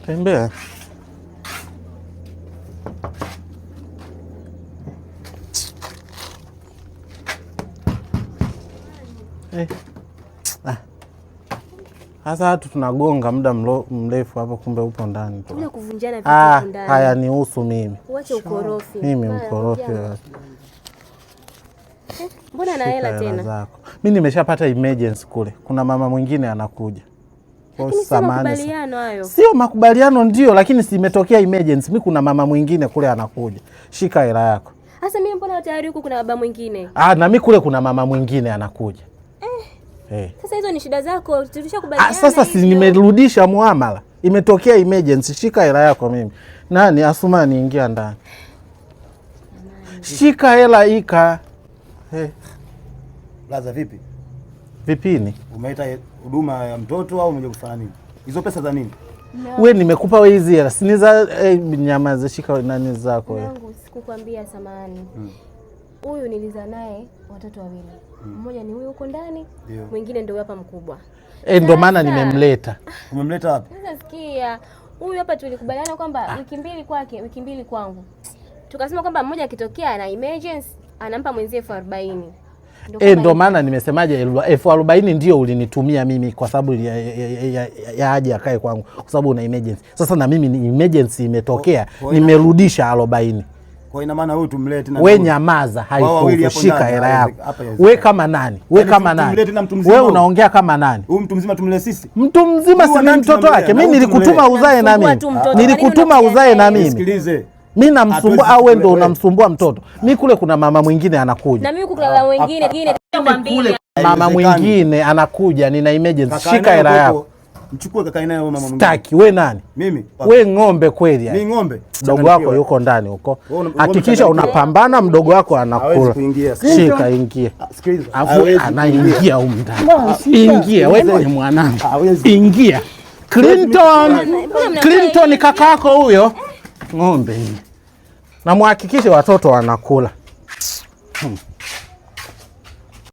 Tembea. Eh. Ah. Sasa watu tunagonga muda mrefu hapo, kumbe upo ndani tu. Kuja kuvunjana vitu Ah, huku ndani. haya nihusu mimi. Uache ukorofi. Mimi Haya, mkorofi. jambo. Wewe. Mbona na Shika hela hela tena? zako. Mi nimeshapata emergency kule, kuna mama mwingine anakuja. Kwa Lakini sio samahani sana. makubaliano hayo. Sio makubaliano ndio, lakini si imetokea emergency. Mi kuna mama mwingine kule anakuja, shika hela yako. Sasa mimi mbona tayari huku kuna baba mwingine? Ah, na mi kule kuna mama mwingine anakuja eh. Sasa hizo ni shida zako, tulishakubaliana. Ah, sasa si hivyo. nimerudisha muamala, imetokea emergency, shika hela yako. Mimi nani Asumani, ingia ndani, shika hela ika eh, Laza vipi? vipini Umeita huduma ya mtoto au umekuja kufanya nini? Hizo pesa za nini? we, nimekupa we hizi hela sini za nyama za shika nani zako we. Mwanangu, sikukwambia samahani. Huyu nilizaa naye watoto wawili. Mmoja ni huyu huko ndani, Ndio. mwingine ndio huyu hapa mkubwa. Eh, ndo maana Sasa. nimemleta. Umemleta wapi? Sasa sikia, huyu hapa tulikubaliana kwamba wiki mbili kwake, wiki mbili kwangu. Tukasema kwamba mmoja akitokea ana emergency anampa mwenzie 40,000. Ndio E, kama ndo maana nimesemaje 40,000 ndio ulinitumia mimi kwa sababu ya aje akae kwangu kwa sababu una emergency. Sasa na mimi ni emergency imetokea, nimerudisha 40. Kwa ina maana huyu tumlete na We nyamaza, Wao wawili haikuhusu, hapo shika ndani, hela yako. hapa haiwezekani. We kama nani? We Yaani kama nani? tumlete na mtu mzima We huyu. unaongea kama nani? Huyu mtu mzima tumlee sisi. Mtu mzima Huyu si ni ndani mtoto tunamlea, wake. na Mi huyu nilikutuma tumlee. uzae na Unamsumbua mimi, tu mtoto. nilikutuma Kwa nini uzae na unakuja mimi. Nisikilize. Mi namsumbua Hatuwezi au we ndo kulea. unamsumbua mtoto? Mi kule kuna mama mwingine anakuja, Na mimi huku kuna baba mwingine mwingine kule mama Haiwezekani. mwingine anakuja, nina emergency, Kaka shika naye hela huko, yako. Mchukue kaka naye huyo mama mwingine. Staki, we nani? Mimi. We ng'ombe kweli yani. Mimi ng'ombe. Mdogo wako yuko ndani huko, Wewe hakikisha unapambana, mdogo wako Hawezi anakula. kuingia. Shika, ingia. Ah, Sikiliza. Afu Hawezi anaingia humu ndani. Ingia wewe ni mwanangu, Hawezi. ingia. Clinton, Mbona Clinton kakako huyo ng'ombe hii, na muhakikishe watoto wanakula.